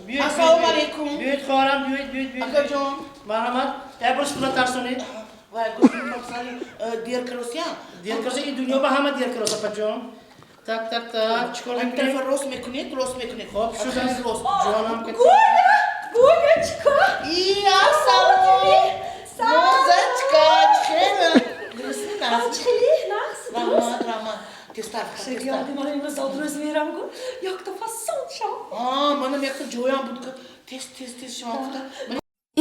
Биёед. Ассалому Биёед. алайкум. Биёед, хоҳарам, биёед, биёед, биёед. Акаҷон. Марҳамат, як бор стула тарсонед. Вай, гӯшти дер каросям. Дер кароса, ин дунё ба ҳама дер кароса, апаҷон. Так, так, так, чӣ кор Ҳамин мекунед? тарафа рост мекунед, рост мекунед. Хоб, шудааст. Рост. Ҷонам ки. Гуля! Гулечка! И, ассалом. Нозачка, чихела? Дурустми, нағз? Чихели, нағз, дуруст. Раҳмат, раҳмат. Тезтар, тезтар. Шагирди ман имрӯз зодрӯз мерам гу. Якта фасон шав. А, манам якта ҷоям буд ки тез, тез, тез шумо гуфта.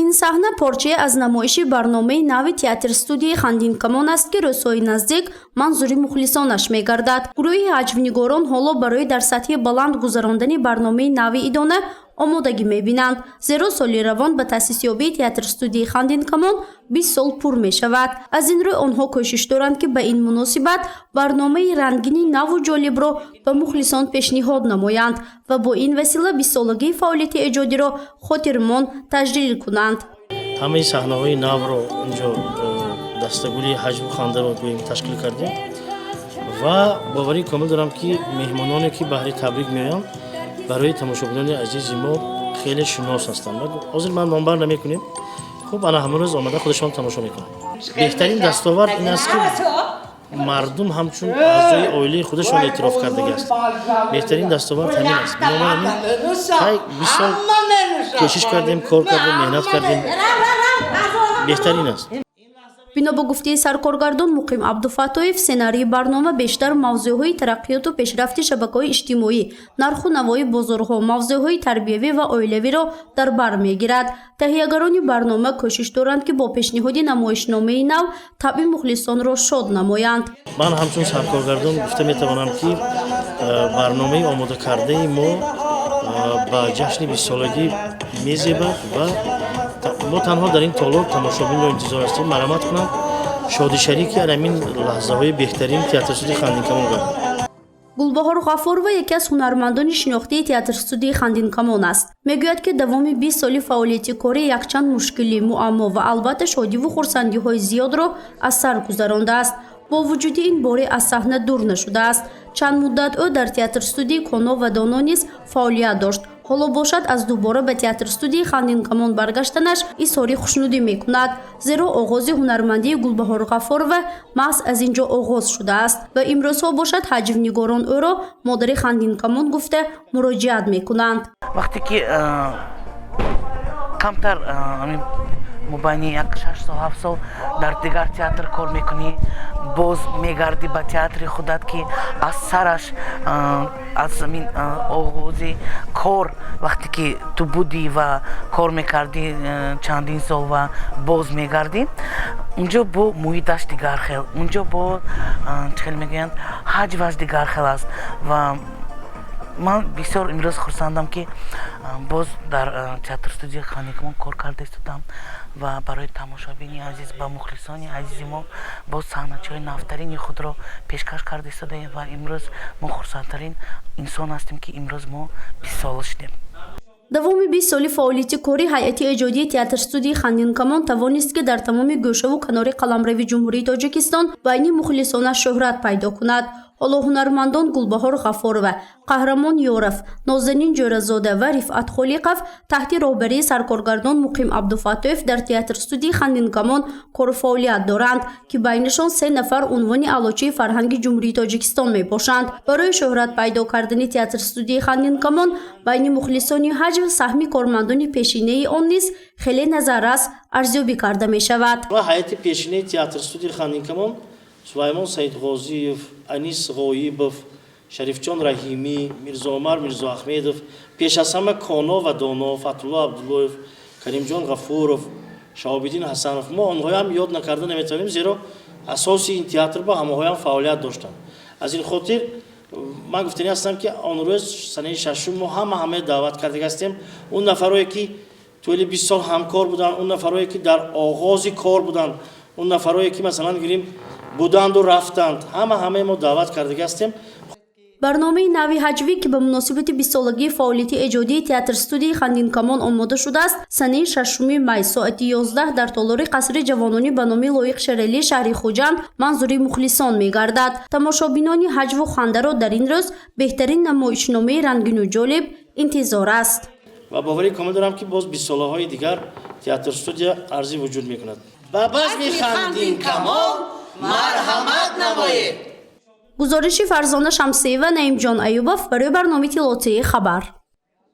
Ин саҳна порчае аз намоиши барномаи нави театр-студияи Хандинкамон аст, ки рӯзҳои наздик манзури мухлисонаш мегардад. Гурӯҳи ҳаҷвнигорон ҳоло барои дар сатҳи баланд гузарондани барномаи нави идона омодагӣ мебинанд, зеро соли равон ба таъсисёбии театр-студияи Хандинкамон 20 сол пур мешавад. Аз ин рӯй онҳо кӯшиш доранд, ки ба ин муносибат барномаи рангини наву ҷолибро ба мухлисон пешниҳод намоянд ва бо ин васила бистсолагии фаъолияти эҷодиро хотирмон таҷлил кунанд. Ҳамаи саҳнаҳои навро инҷо дастагули ҳаҷву хандаро гӯем ташкил кардем ва боварии комил дорам, ки меҳмононе, ки баҳри табрик меоянд, барои тамошобинони азизи мо хеле шинос ҳастанд. Ҳозир ман номбар намекунем. Хуб, ана ҳамон рӯз омада худашон тамошо мекунанд. Беҳтарин дастовард ин аст, ки мардум ҳамчун аъзои оилаи худашон эътироф кардагӣ аст. Беҳтарин дастовард ҳамин аст. Бинобар ҳамин, хай, 20 сол кӯшиш кардем, кор кардем, меҳнат кардем, беҳтарин аст. Бино ба гуфтаи саркоргардон Муқим Абдуфаттоев, сценарии барнома бештар мавзӯъҳои тараққиёту пешрафти шабакаҳои иҷтимоӣ, нарху навои бозорҳо, мавзӯъҳои тарбиявӣ ва оилавиро дар бар мегирад. Таҳиягарони барнома кӯшиш доранд, ки бо пешниҳоди намоишномаи нав табъи мухлисонро шод намоянд. Ман ҳамчун саркоргардон гуфта метавонам, ки барномаи омодакардаи мо ба ҷашни бистсолагӣ мезебад ва мо танҳо дар ин толор тамошобинро интизор ҳастем. Марҳамат кунанд, шодишарики ҳамин лаҳзаҳои беҳтарин театрстудияи Хандинкамон гарданд. Гулбаҳор Ғафурова яке аз ҳунармандони шинохтаи театрстудияи Хандинкамон аст. Мегӯяд, ки давоми 20 соли фаъолияти корӣ якчанд мушкилӣ, муаммо ва албатта шодиву хурсандиҳои зиёдро аз сар гузарондааст. Бо вуҷуди ин боре аз саҳна дур нашудааст. Чанд муддат ӯ дар театрстудияи Коно ва Доно низ фаъолият дошт. Ҳоло бошад, аз дубора ба театрстудияи Хандинкамон баргаштанаш изҳори хушнудӣ мекунад, зеро оғози ҳунармандии Гулбаҳор Ғафорова маҳз аз ин ҷо оғоз шудааст ва имрӯзҳо бошад, ҳаҷвнигорон ӯро модари Хандинкамон гуфта муроҷиат мекунанд. Вақте ки камтар мобайни як 6 сол, 7 сол дар дигар театр кор мекунӣ, боз мегардӣ ба театри худат, ки аз сараш, аз ҳамин оғози кор вақте ки ту будӣ ва кор мекардӣ чандин сол ва боз мегардӣ унҷо, бо муҳиташ дигар хел, унҷо бо чӣ хел мегӯянд, ҳаҷваш дигар хел аст. Ва ман бисёр имрӯз хурсандам, ки боз дар театр студияи Хандинкамон кор карда истодам ва барои тамошобини азиз, ба мухлисони азизи мо боз саҳначаҳои навтарини худро пешкаш карда истодаем. Ва имрӯз мо хурсандтарин инсон ҳастем, ки имрӯз мо бистсола шудем. Давоми 20 соли фаъолияти корӣ ҳайати эҷодии театрстудияи Хандинкамон тавонист, ки дар тамоми гӯшаву канори қаламрави Ҷумҳурии Тоҷикистон байни мухлисонаш шӯҳрат пайдо кунад. Ҳоло ҳунармандон Гулбаҳор Ғафорова, Қаҳрамон Ёров, Нозанин Ҷӯразода ва Рифъат Холиқов таҳти роҳбарии саркоргардон Муқим Абдуфаттоев дар театрстудияи Хандинкамон кору фаъолият доранд, ки байнашон се нафар унвони Аълочии фарҳанги Ҷумҳурии Тоҷикистон мебошанд. Барои шӯҳрат пайдо кардани театрстудияи Хандинкамон байни мухлисони ҳаҷв саҳми кормандони пешинаи он низ хеле назаррас арзёбӣ карда мешавад. Ва ҳайати пешинаи театрстудияи Хандинкамон: Сулаймон Саидғозиев, Анис Ғоибов, Шарифҷон Раҳимӣ, Мирзоумар Мирзоахмедов, пеш аз ҳама Коно ва Доно, Фатулло Абдуллоев, Каримҷон Ғафуров, Шаҳобиддин Ҳасанов. Мо онҳоям ёд накарда наметавонем, зеро асоси ин театр бо ҳамаҳоям фаъолият доштанд. Аз ин хотир ман гуфтанӣ ҳастам, ки он рӯз, санаи шашум, мо ҳама ҳамаи даъват кардаги ҳастем: он нафарое, ки тӯли 20 сол ҳамкор буданд, он нафарое, ки дар оғози кор буданд, он нафарое, ки, масалан гирем, буданду рафтанд, ҳама ҳамаи мо даъват кардаги ҳастем. Барномаи нави ҳаҷвӣ, ки ба муносибати бистсолагии фаъолияти эҷодии театрстудияи Хандинкамон омода шудааст, санаи 6 май соати 11 дар толори қасри ҷавонони ба номи Лоиқ Шералӣ шаҳри Хуҷанд манзури мухлисон мегардад. Тамошобинони ҳаҷву хандаро дар ин рӯз беҳтарин намоишномаи рангину ҷолиб интизор аст. Ва боварии комил дорам, ки боз бистсолаҳои дигар театр студия арзи вуҷуд мекунад. Ба базми Хандин Камон марҳамат намоед. Гузориши Фарзона Шамсиева, Наимҷон Аюбов барои барномаи иттилоотии «Хабар».